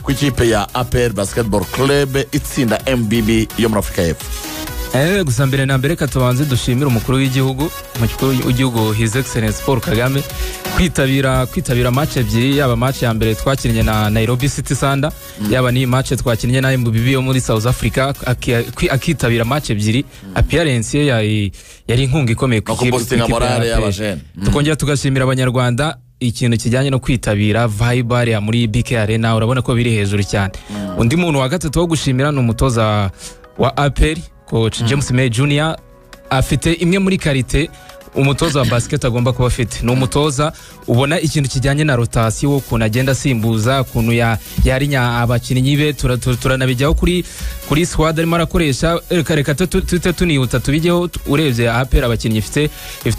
Ku ikipe ya APR Basketball Club itsinda MBB yo muri Afurika y'Epfo. Gusa mbere na mbere, reka tubanze dushimire umukuru w'igihugu, His Excellence Paul Kagame, kwitabira match ebyiri, yaba match ya mbere twakinnye na Nairobi City Thunder, yaba n'iyi match twakinnye na MBB yo muri South Africa, akitabira match ebyiri. Appearance ye yari inkunga ikomeye ku No kuboostinga ikipe ya morale APR. y'abajene. Tukongera tugashimira Abanyarwanda ikintu kijyanye no kwitabira vibe hariya muri BK Arena, urabona ko biri hejuru cyane. Undi muntu wa gatatu wo gushimira ni umutoza wa APR, coach James May Jr. Afite imwe muri qualité umutoza wa basket agomba kuba afite. Ni umutoza ubona ikintu kijyanye na rotation, ukuntu agenda asimbuza, ukuntu yarinya abakinnyi be. Turanabijyaho kuri squad arimo arakoresha. Reka tuhite tunihuta tubijyeho. Urebye APR, abakinnyi ifite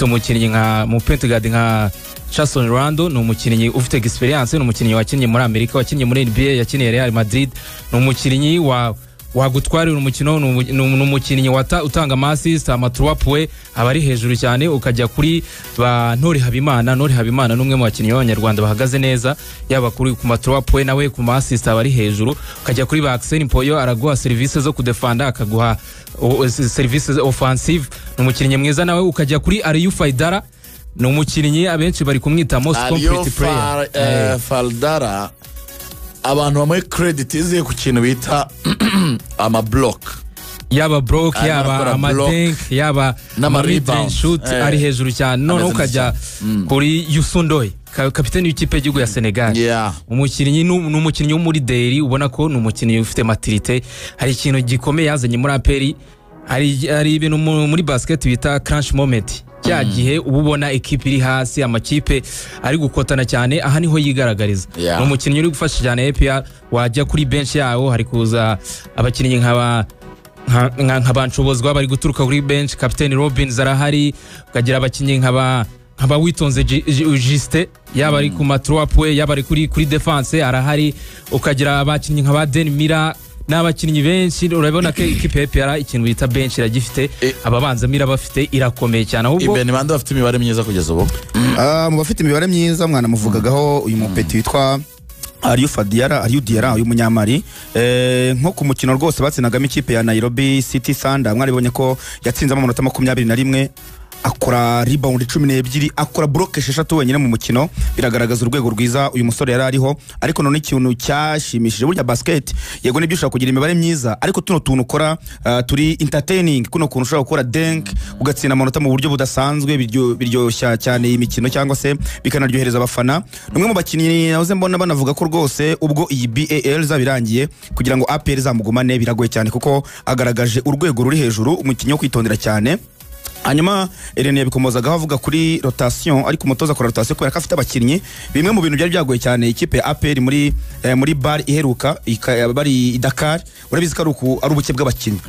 umukinnyi nka mu point guard nka Chasson Randle, ni umukinnyi ufite experience, ni umukinnyi wakinnye muri Amerika, wakinnye muri NBA, yakiniye Real Madrid, ni umukinnyi wa wagutwarira umukino, ni umukinnyi utanga ama assist, ama 3 points aba ari hejuru cyane. Ukajya kuri ba Ntore Habimana. Ntore Habimana ni umwe mu bakinnyi b'Abanyarwanda bahagaze neza, yaba ku ma 3 points, nawe ku ma assist aba ari hejuru. Ukajya kuri ba Axel Mpoyo, araguha serivisi zo kudefanda, akaguha serivisi offensive, ni umukinnyi mwiza nawe. Ukajya kuri Aliou Faidara, ni umukinnyi abenshi bari kumwita most Aliou complete player. Faldara, abantu bamuhe credit iziye ku kintu bita ama block. Yaba block, Arimo yaba arakora block ama dunk, yaba n'ama ama mid range rebound. shoot, ari hejuru cyane. Noneho Ameze ukajya kuri Youssou Ndoye, kapiteni w'ikipe y'igihugu ya Senegal. Umukinnyi ni umukinnyi wo muri deri, ubona ko ni umukinnyi ufite maturité. Hari ikintu gikomeye yazanye muri APR. Hari ibintu muri basket bita crunch moment, cya gihe uba ubona ekipe iri hasi, amakipe ari gukotana cyane, aha niho yigaragariza. Ni umukinnyi uri gufasha cyane APR. Wajya kuri bench yawo, hari kuza abakinnyi nka ba Nshobozwa bari guturuka kuri bench, Captain Robins arahari, ukagira abakinnyi nka ba Witonze Justin, yaba ari ku ma 3 points, yaba ari kuri defense arahari, ukagira abakinnyi nka ba Den Mira n'abakinnyi benshi. Urabona ko ikipe ya APR ikintu bita bench iragifite, ababanzamo irabafite, irakomeye cyane ahubwo. Ibe ni bande bafite imibare myiza kugeza ubu? Mu bafite imibare myiza, mwanamuvugagaho, uyu mupeti witwa Aliou Fadiara, Aliou Diarra, uyu munyamari, nko ku mukino rwose batsinagamo ikipe ya Nairobi City Thunder, mwaribonye ko yatsinzemo amanota 21, akora rebound 12, akora block 6 wenyine mu mukino. Biragaragaza urwego rwiza uyu musore yari ariho. Ariko none ikintu cyashimishije, burya basket yego nibyo ushobora kugira imibare myiza, ariko tuno tuntu ukora turi entertaining, kuno kuntu ushobora gukora dunk ugatsinda amanota mu buryo budasanzwe, biryoshya cyane iyi mikino cyangwa se bikanaryohereza abafana. Ni umwe mu bakinnyi nahoze mbona banavuga ko rwose ubwo iyi BAL izaba irangiye, kugira ngo APR izamugumane biragoye cyane, kuko agaragaje urwego ruri hejuru, umukinnyi wo kwitondera cyane. Hanyuma Irene yabikomozagaho avuga kuri rotation, ariko umutoza akora rotation kubera ko afite abakinnyi. Bimwe mu bintu byari byagoye cyane ikipe ya APR muri BAL iheruka bari i Dakar, urabizi ko ari ubuke bw'abakinnyi.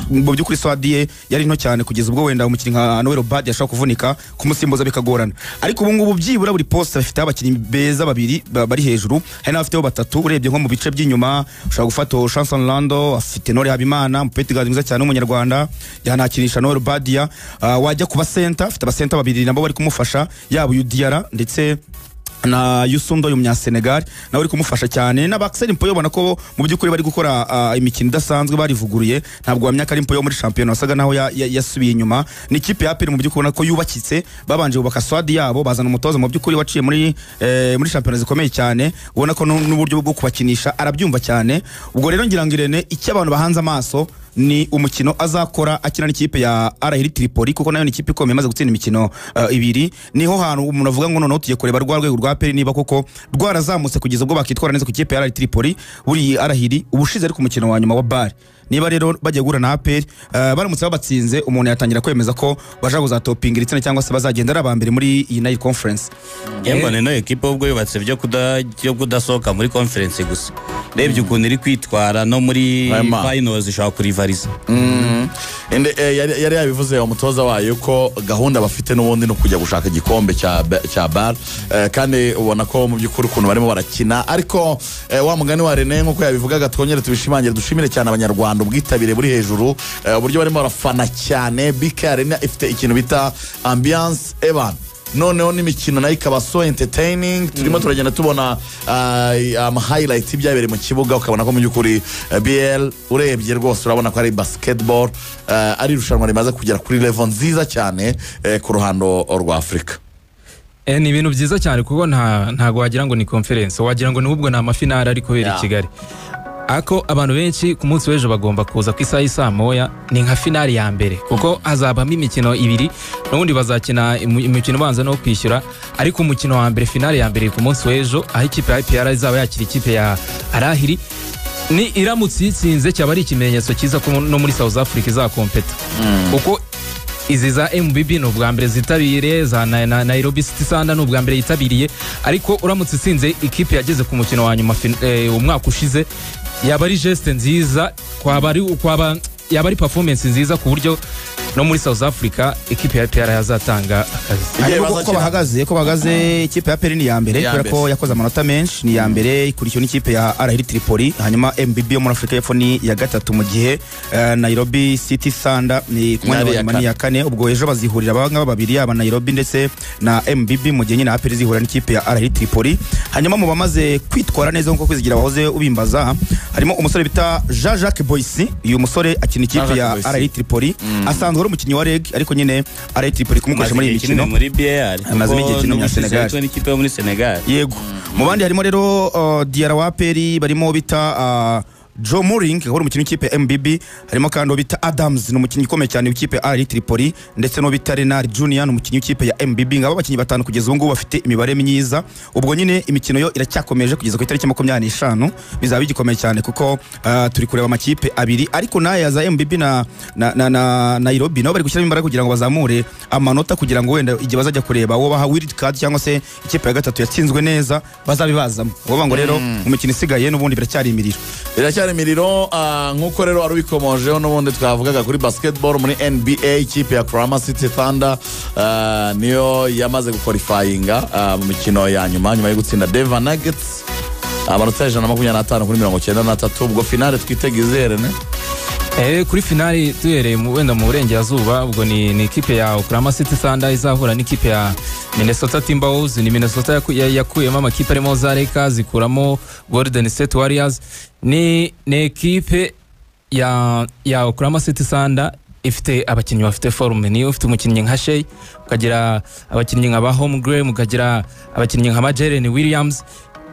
Mu by'ukuri squad ye yari nto cyane, kugeza ubwo wenda umukinnyi nka Noel Obadi yashobora kuvunika, kumusimbuza bikagorana. Ariko ubu ngubu byibura buri poste bafite abakinnyi beza babiri bari hejuru, hari n'abafiteho batatu. Urebye nko mu bice by'inyuma, ushobora gufata Chanson Lando, afite Nore Habimana, umu point guard mwiza cyane w'Umunyarwanda, yanakinisha Noel Badia. Wajya kuba center, afite aba center babiri nabo bari kumufasha, yaba uyu Diarra ndetse na Youssou Ndoye umunyasenegal nawe uri kumufasha cyane, n'aba Axel Mpoyo ubona ko mu by'ukuri bari gukora imikino idasanzwe, barivuguruye. Ntabwo wamenya ko ari Mpoyo muri shampiyona wasaga naho yasubiye inyuma. Ni ikipe ya APR mu by'ukuri ubona ko yubakitse, babanje bubaka squad yabo, bazana umutoza mu by'ukuri waciye muri shampiyona zikomeye cyane, ubona ko n'uburyo bwo kubakinisha arabyumva cyane. Ubwo rero ngira ngo Irene, icyo abantu bahanze amaso ni umukino azakora akina n'ikipe ya Al Ahly Tripoli, kuko nayo ni ikipe ikomeye imaze gutsinda imikino ibiri. Niho hantu umuntu avuga ngo noneho tugiye kureba rwa rwego rwa APR niba koko rwarazamutse kugeza ubwo bakitwara neza ku ikipe ya Al Ahly Tripoli. Buriya Al Ahly ubushize ari ku mukino wa nyuma wa BAL, niba rero bagiye guhura na APR, baramutse babatsinze, umuntu yatangira kwemeza ko baja kuzatopinga iri tsinda cyangwa se bazagenda ari aba mbere muri iyi Nile Conference. Yemwe, ni no ekipe ubwo yubatse byo kudasohoka muri conference gusa. Rebye ukuntu iri kwitwara no muri Hanyuma. finals ishobora kurivariza. Yari yabivuze umutoza wayo ko gahunda bafite n'ubundi ni ukujya gushaka igikombe cya BAL, kandi ubona ko mu by'ukuri ukuntu barimo barakina. Ariko wa mugani wa Rene, nk'uko yabivugaga, twongere tubishimangire, dushimire cyane Abanyarwanda ubwitabire buri hejuru, uburyo barimo barafana cyane. BK Arena ifite ikintu bita ambiance eban. Noneho n'imikino nayo ikaba so entertaining. Turimo turagenda tubona ama highlight y'ibyabereye mu kibuga, ukabona ko mu by'ukuri BAL urebye rwose urabona ko ari basketball, ari irushanwa rimaze kugera kuri level nziza cyane ku ruhando rwa Afurika. Ni ibintu byiza cyane kuko ntago wagira ngo ni conference, wagira ngo n'ubwo ni amafinale ari kubera i Kigali. Ako abantu benshi ku munsi w'ejo bagomba kuza ku isaha y'i 1:00, ni nka finale ya mbere kuko hazabamo imikino ibiri, n'ubundi bazakina imikino ubanza no kwishyura, ariko umukino wa mbere, finale ya mbere, ku munsi w'ejo, aho ikipe ya APR izaba yakira ikipe ya Al Ahly. Ni iramutse iyitsinze cyaba ari ikimenyetso cyiza ko no muri South Africa izakompeta, kuko izi za MBB ni ubwa mbere zitabiriye, za Nairobi City Thunder ni ubwa mbere yitabiriye, ariko uramutse itsinze ikipe yageze ku mukino wa nyuma umwaka ushize, yaba ari geste nziza, kwaba ari kwaba yaba ari performance nziza ku buryo no muri South Africa ikipe ya APR yazatanga akazi. Igihe Hanyuma uko bazakina. bahagaze, ikipe ya APR ni iya mbere Iya kubera ko mbere. yakoze amanota menshi, ni iya mbere, ikurikiwe n'ikipe ya Al Ahly Tripoli, hanyuma MBB yo muri Afurika y'Epfo ni iya gatatu, mu gihe Nairobi City Thunder ni ku mwanya Yari wa iya nyuma, ni iya kane. Ubwo ejo bazihurira aba ngaba babiri, yaba Nairobi ndetse na MBB, mu gihe nyine APR izihurira n'ikipe ya Al Ahly Tripoli. Hanyuma mu bamaze kwitwara neza, nk'uko Kwizigira wahoze ubimbaza, harimo umusore bita Jean Jacques Boissy. Uyu musore akina ikipe Jean-Jacques ya Boissy. Al Ahly Tripoli, asanzwe ari umukinnyi wa REG, ariko nyine Al Ahly Tripoli kumukoresha muri iyi Amaze igihe kinini mikino. muri BAL. Amazemo igihe kinini Kuko mu Senegal. n'ubushize n'ikipe yo muri Senegal. Yego, mu bandi harimo rero Diarra wa APR, barimo bita Joe Mooring akaba ari umukinnyi w'ikipe ya MBB, harimo kandi uwo bita Adams, ni umukinnyi ukomeye cyane w'ikipe ya Al Tripoli, ndetse n'uwo bita Renard Junior, ni umukinnyi w'ikipe ya MBB. Ngabo abakinnyi batanu kugeza ubu ngubu bafite imibare myiza. Ubwo nyine imikino yo iracyakomeje kugeza ku itariki 25, bizaba bigikomeye cyane kuko turi kureba amakipe abiri, ariko n'aya za MBB na Nairobi nabo bari gushyiramo imbaraga kugira ngo bazamure amanota, kugira ngo wenda igihe bazajya kureba uwo baha wild card cyangwa se ikipe ya gatatu yatsinzwe neza bazabibazamo. Ubwo ngo rero mu mikino isigaye n'ubundi biracyari imiriro. Biracyari imiriro. Nk'uko rero wari ubikomojeho, n'ubundi twavugaga kuri basketball muri NBA, ikipe ya Oklahoma City Thunder niyo yamaze guqualifyinga mu mikino ya nyuma, nyuma yo gutsinda Denver Nuggets amanota 125-93. Ubwo finale twitega izere ne? Kuri finali duhereye wenda mu burengerazuba, ubwo ni ikipe ya Oklahoma City Thunder izahura n'ikipe ya Minnesota Timberwolves. Ni Minnesota yakuyemo amakipe arimo za Lakers, ikuramo Golden State Warriors. Ni ekipe ya Oklahoma City Thunder ifite abakinnyi bafite forme, niyo ufite umukinnyi nka Shea, ukagira abakinnyi nka ba Holmgren, ukagira abakinnyi nka ba Jalen Williams.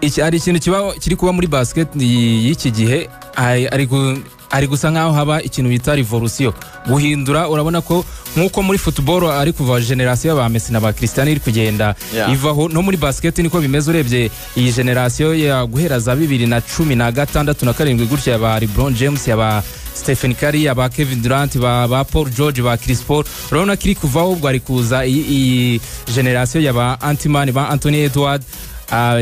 Iki hari ikintu kiba kiri kuba muri basket y'iki gihe, ari gusa nkaho haba ikintu bita revolution, guhindura. Urabona ko nk'uko muri football ari kuva generation ya ba Messi na ba Cristiano iri kugenda ivaho, no muri basket niko bimeze. Urebye iyi generation ya guhera za 2016 na karindwi gutya, ya ba LeBron James, ya ba Stephen Curry, ya ba Kevin Durant, ba Paul George, ba Chris Paul, urabona ko iri kuvaho. Ubwo ari kuza iyi generation ya ba Ant-Man, ba Anthony Edwards,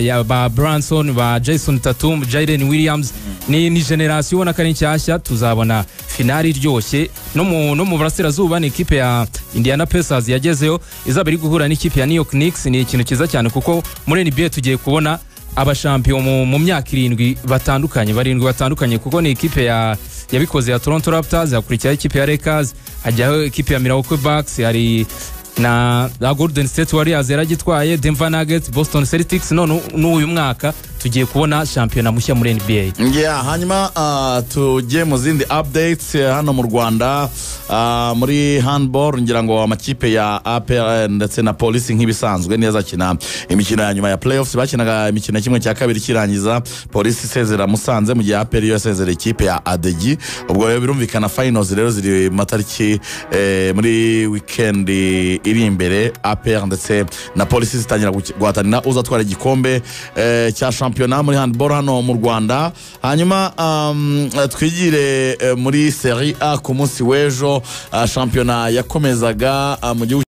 ya ba Brunson, ba Jason Tatum, Jalen Williams. Ni generation ubona ko ari nshyashya, tuzabona finali iryoshye. No mu burasirazuba ni ikipe ya Indiana Pacers yagezeyo, izaba iri guhura n'ikipe ya New York Knicks. Ni ikintu cyiza cyane kuko muri NBA tugiye kubona abashampiyo mu myaka irindwi batandukanye, barindwi batandukanye, kuko ni ikipe ya yabikoze ya Toronto Raptors, hakurikiraho ikipe ya Lakers, hajyaho ikipe ya Milwaukee Bucks, hari na Golden State Warriors yaragitwaye, Denver Nuggets, Boston Celtics. None n'uyu mwaka tugiye kubona shampiyona mushya muri NBA. Yeah, hanyuma tujye mu zindi updates hano mu Rwanda, muri handball ngira ngo amakipe ya APR ndetse na Polisi nk'ibisanzwe niyo azakina imikino ya nyuma ya playoffs. Bakinaga imikino ya 1/2 kirangiza, Polisi isezera Musanze, mu gihe APR yo yasezera ikipe ya Adegi. Ubwo rero birumvikana finals rero ziri mu matariki muri weekend iri imbere, APR ndetse na Polisi zitangira guhatanira uzatwara igikombe cya shampiyona muri handball hano mu Rwanda. Hanyuma twigire muri Serie A. Ku munsi w'ejo shampiyona yakomezaga mu gihugu.